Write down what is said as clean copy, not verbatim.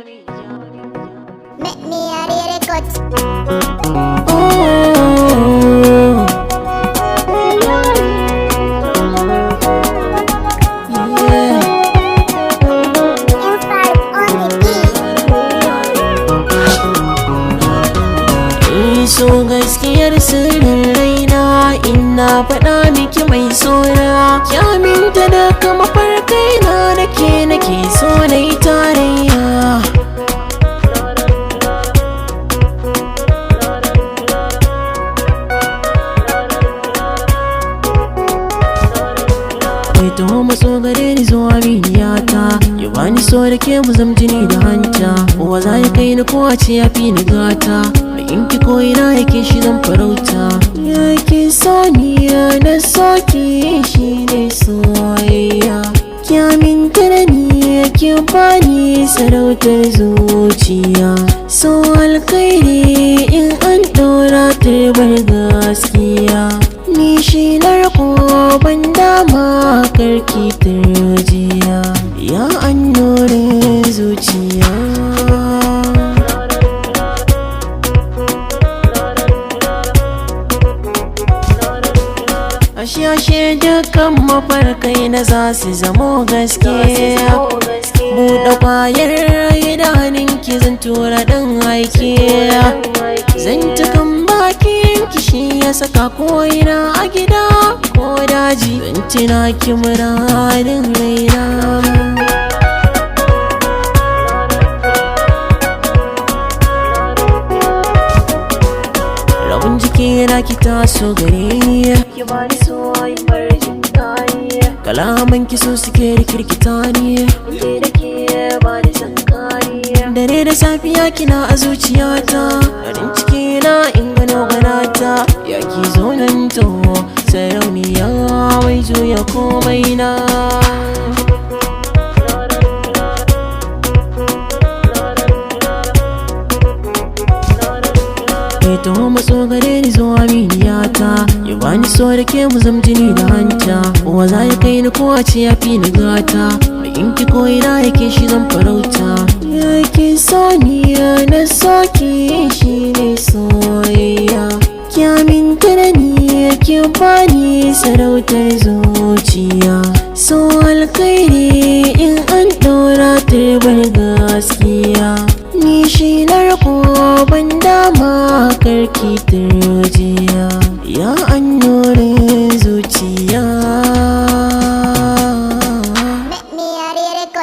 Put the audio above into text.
Make me a record. Yeah. You far on the beat. So gaskiyar sirrin raina, ina faɗa miki mai sona. Kyaminta da kama farkaina nake so na yi tarayya. Mai taho matso gare ni zuwa miniyata. Ya bani so da ke mu zam jini da hanta. Uwa za ya kai ni ko a ce ya fi ni gata. Bakin ki ko ina yake shi zan farauta. Ya ke so ni ya na soki shi ne soyayya. Ki aminta da ni ki bani sarautar zuciya. So alkhairi in an ɗora turbar gaskiya. Ni shi na riko ban dama karki turjiya. Ya annorin zuciya. Ashe ashe dukkan mafarkai na za su zamo gaskiya. Buɗe kwayar idanunki zan tura ɗan aiki. Zantukan bakin ki shi ya saka ko'ina a gida ko daji. Zan tuna ki muradin raina. Rabin jiki na ki taso gare ni. Ki bani so in bar jin daɗi. Kalaman ki so suke rikirkita ni. Ke da ke bani san kariya. Dare da safiya kina a zuciyata. Farin ciki na in gano ganata. Ya ki zo nan to sarauniya mai juya komai na. Ke taho matso gare ni zuwa miniyata. Ya bani so da ke mu zam jini da hanta. Uwa za ya kai ni ko a ce ya fi ni gata. Bakin ki ko ina yake shi zan farauta. Ya ke so ni ya na soki shi ne soyayya. Ki aminta da ni ki bani sarautar zuciya. So alkhairi in an ɗora turbar